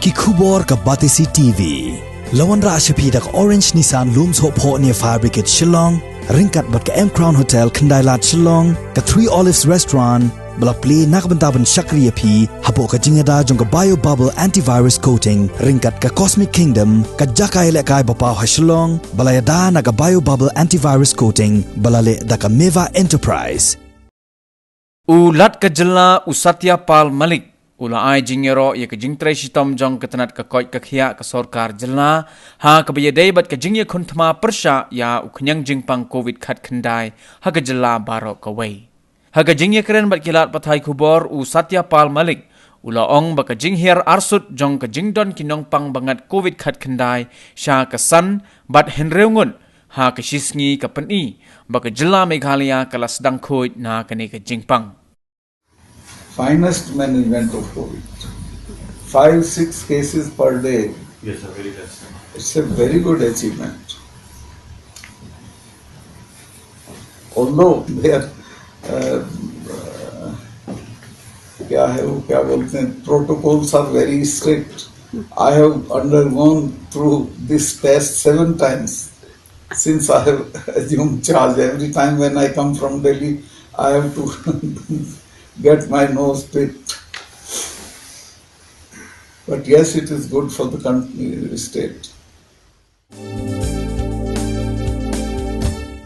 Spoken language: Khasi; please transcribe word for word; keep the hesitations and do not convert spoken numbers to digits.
Ki khubor ka Batesi T V. La wanrah sha phi da ka Orange Nissan Lum Sohphoh near Fire Brigade Shillong, ryngkat bad ka M Crown Hotel Khyndailad Shillong, ka Three Olives Restaurant, ba la plie na ka bynta ban shakri ïa phi hapoh ka jingïada jong ka Bio Bubble Antivirus Coating, ryngkat ka Cosmic Kingdom, ka jaka ïalehkai ba paw ha Shillong, ba la ïada na ka Bio Bubble Antivirus Coating, ba la leh da ka Meva Enterprise. U Lat ka jylla u Satya Pal Malik u la ai jingïaroh ïa ka jingtrei shitom jong ka tnat ka koit ka khiah ka sorkar jylla, ha kaba ïadei bad ka jingïakhun thma pyrshah ïa u khñiang jingpang Covid khatkhyndai ha ka jylla baroh kawei. Ha ka jingïakren bad ki lad pathai khubor, u Satya Pal Malik u la ong ba ka jinghiar arsut jong ka jingdon ki nongpang ba ngat Covid khatkhyndai sha ka san bad hynriew ngut ha ka shisngi ka pyni ba ka jylla Meghalaya ka la sdang khuid na kane ka jingpang. Finest management of Covid. Five, six cases per day. Yes, sir, very less. It's a very good achievement. Although their uh, क्या है वो क्या बोलते हैं, protocols are very strict. I have undergone through this test seven times since I have assumed charge. Every time when I come from Delhi, I have to get my nose pricked. But yes, it is good for the country, state.